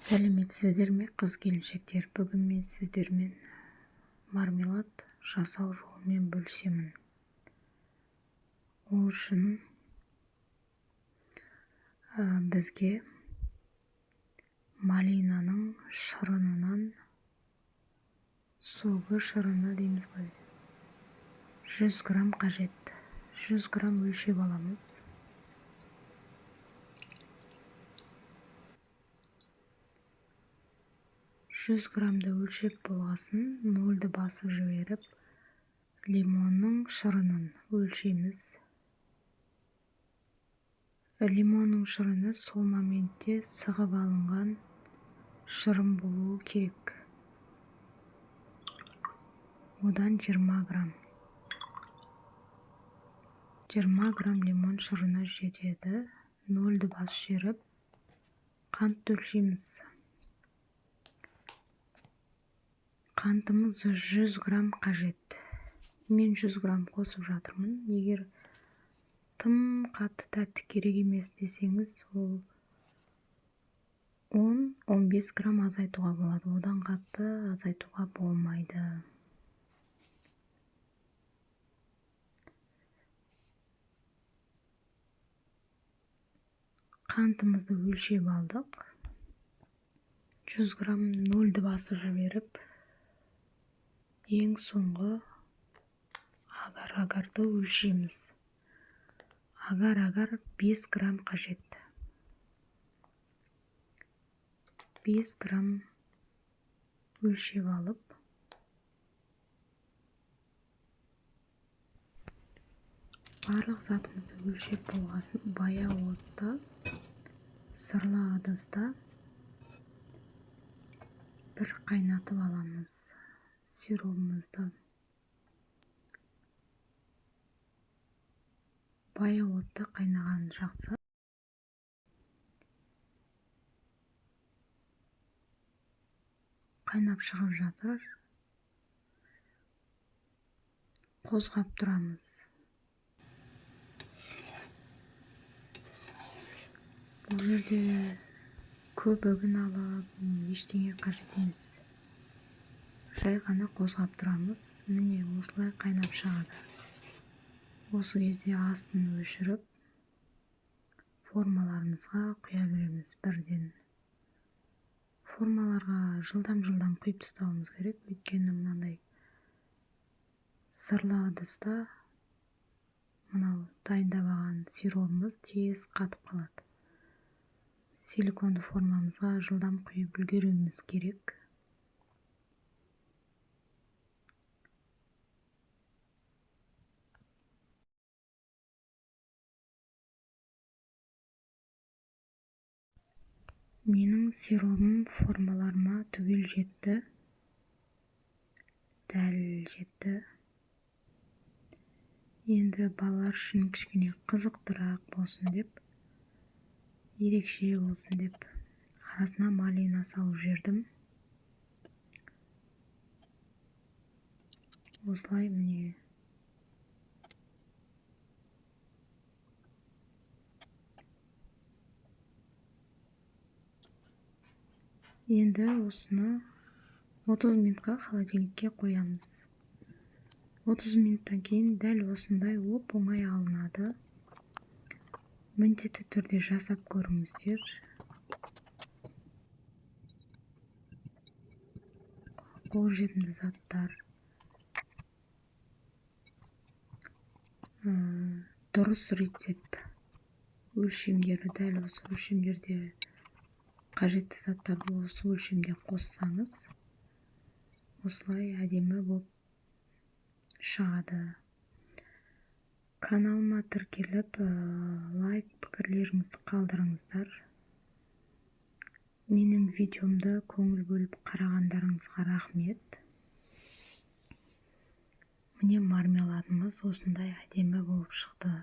Сәлеметсіздер ме, қыз-келіншектер! Бүгін мен сіздермен мармелад жасау жолымен бөлісемін. Ол үшін бізге малинаның шырынынан, согы шырыны дейміз ғой, 100 грамм қажет. 100 грамм өлшеп аламыз. 100 граммды өлшеп болғасын, нольді басып жіберіп, лимонның шырынын өлшейміз. Лимонның шырыны сол моментте сығып алынған шырын болуы керек. Одан 20 грамм. 20 грамм лимон шырыны жетеді. Нольді басып жіберіп, қантты өлшейміз. Қантымыз 100 грамм қажет. Мен 100 грамм қосып жатырмын. Егер тым қатты тәтті керек емес десеңіз, ол 10-15 грамм азайтуға болады. Одан қатты азайтуға болмайды. Қантымызды өлшеп алдық. 100 грамм, нольді басып жіберіп, ең соңғы агар-агарды өлшейміз. Агар-агар 5 грамм қажет. 5 грамм өлшеп алып, барлық затымызды өлшеп болғасын, баяу отта, сырлы ыдыста бір қайнатып аламыз сиробымызды. Баяу отта қайнаған жақсы. Қайнап шығып жатыр. Қозғап тұрамыз. Бұл жерде көбігін алып, ештеңе қажет емес. Жай ғана қозғап тұрамыз. Міне, осылай қайнап шығады. Осы кезде астын өшіріп, формаларымызға құя береміз бірден. Формаларға жылдам-жылдам құйып тастауымыз керек, өйткені мынандай сырлы ыдыста мынау дайындап алған сиробымыз тез қатып қалады. Силиконды формамызға жылдам құйып үлгеруіміз керек. Менің сиробым формаларыма түгел жетті. Дәл жетті. Енді балалар үшін кішкене қызықтырақ болсын деп, ерекше болсын деп, арасына малина салып жібердім. Осылай, міне. Енді осыны 30 минутқа холодильникке қоямыз. 30 минуттан кейін дәл осындай оп-оңай алынады. Міндетті түрде жасап көріңіздер. Қолжетімді заттар. Дұрыс рецепт. Өлшемдері дәл осы өлшемдерде, қажетті заттарды осы өлшемде қоссаңыз, осылай әдемі болып шығады. Каналыма тіркеліп, лайк, пікірлеріңізді қалдырыңыздар. Менің видеомды көңіл бөліп қарағандарыңызға рахмет. Міне, мармеладымыз осындай әдемі болып шықты.